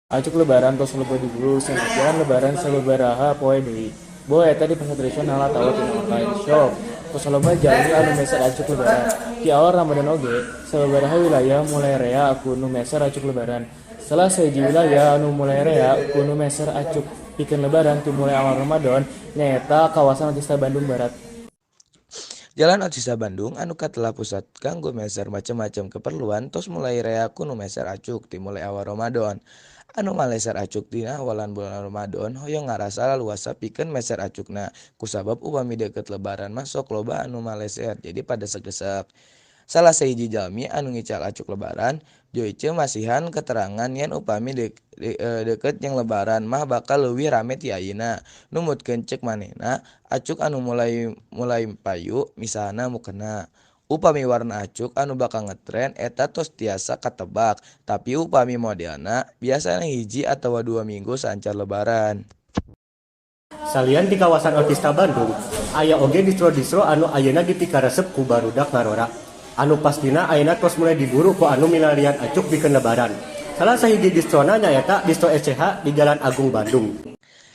Acuk lebaran tos loba diburu sanajan lebaran sababaraha poe deui. Boh eta di pasar tradisional atawa tina online shop, tos loba jalmi anu meser acuk lebaran. Ti awal Ramadan oge, sababaraha wilayah mulai rea ku nu meser acuk lebaran. Salah sahiji wilayah anu mulai rea ku nu meser acuk pikeun lebaran ti mulai awal Ramadan nyaeta kawasan Otista Bandung Barat. Jalan Otista Bandung anu katelah pusat kanggo meser macem-macem keperluan tos mulai rea ku nu meser acuk ti mulai awal Ramadan. Anu maleser acuk dina awalan bulan Ramadan hoyong ngarasa laluasa pikeun meser acukna kusabab upami deukeut lebaran mah sok loba anu maleser jadi pada desek-desek. Salah sahiji jalmi anu ngical acuk lebaran, Joyce masihan keterangan yen upami deukeut jeung lebaran mah bakal leuwih rame ti ayeuna. Numutkeun ceuk manehna, acuk anu mulai payu misalna mukena. Upami warna acuk anu bakal ngetren eta tos tiasa katebak, tapi upami modelna biasana hiji atawa 2 minggu saacan lebaran. Salian di kawasan Otista Bandung, aya oge distro-distro anu ayeuna dipikaresep ku barudak ngarora. Anu pastina ayeuna tos mulai diburu ku anu milarian acuk pikeun lebaran. Salah sahiji distrona nyaeta Distro SCH di Jalan Agung, Bandung.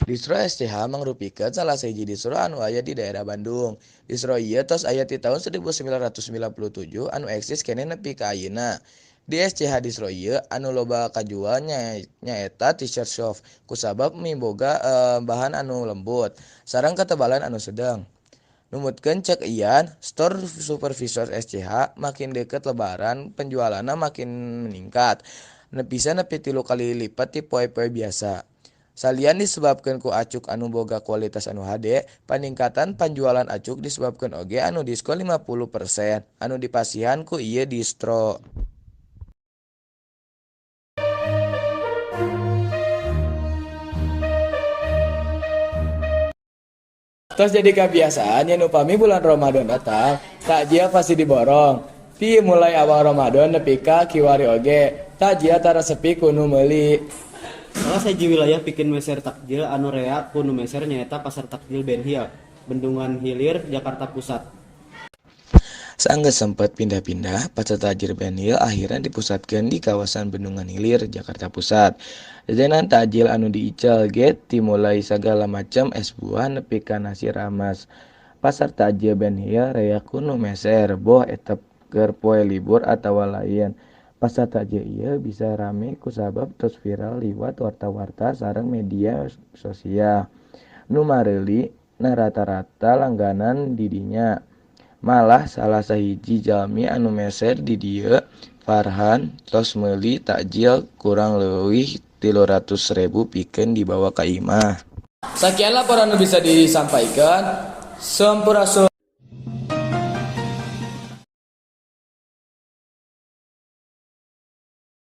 Distro SCH mangrupikeun salah sahiji distro anu aya di daerah Bandung. Distro ieu tos aya ti taun 1997 anu eksis keneh nepi ka ayeuna. Di SCH Distro ieu anu loba kajual nyaeta t-shirt soft kusabab miboga bahan anu lembut sareng ketebalan anu sedeng. Numutkeun ceuk Ian, store supervisor SCH, makin deukeut lebaran penjualanna makin meningkat, bisa nepi 3 kali lipat ti poe-poe biasa. Salian disebabkeun ku acuk anu boga kualitas anu hade, paningkatan panjualan acuk disebabkeun oge anu diskon 50% anu dipasihan ku ieu distro. Tos jadi kebiasaan yen upami bulan Ramadan datang, takjil pasti diborong. Ti mulai awal Ramadan nepi ka kiwari oge, takjil tara sepi ku nu meuli. Salah sahiji wilayah pikeun meser takjil anu rea ku nu meser nyaeta Pasar Takjil Benhil, Bendungan Hilir, Jakarta Pusat. Sanggeus sempet pindah-pindah, Pasar Takjil Benhil akhirna dipusatkeun di kawasan Bendungan Hilir, Jakarta Pusat. Jajanan takjil anu diical ge ti mulai sagala macem es buah nepi ka nasi rames. Pasar Takjil Benhil rea ku nu meser, boh eta keur poe libur atawa lain. Pasar takjil ieu bisa rame kusabab tos viral liwat warta-warta sareng media sosial. Nu mareuli na rata-rata langganan di dinya. Malah salah sahiji jalmi anu meser di dieu, Farhan, tos meuli takjil kurang leuwih 300.000 pikeun dibawa ka imah. Sekian laporan nu bisa disampaikan. Sampurasun.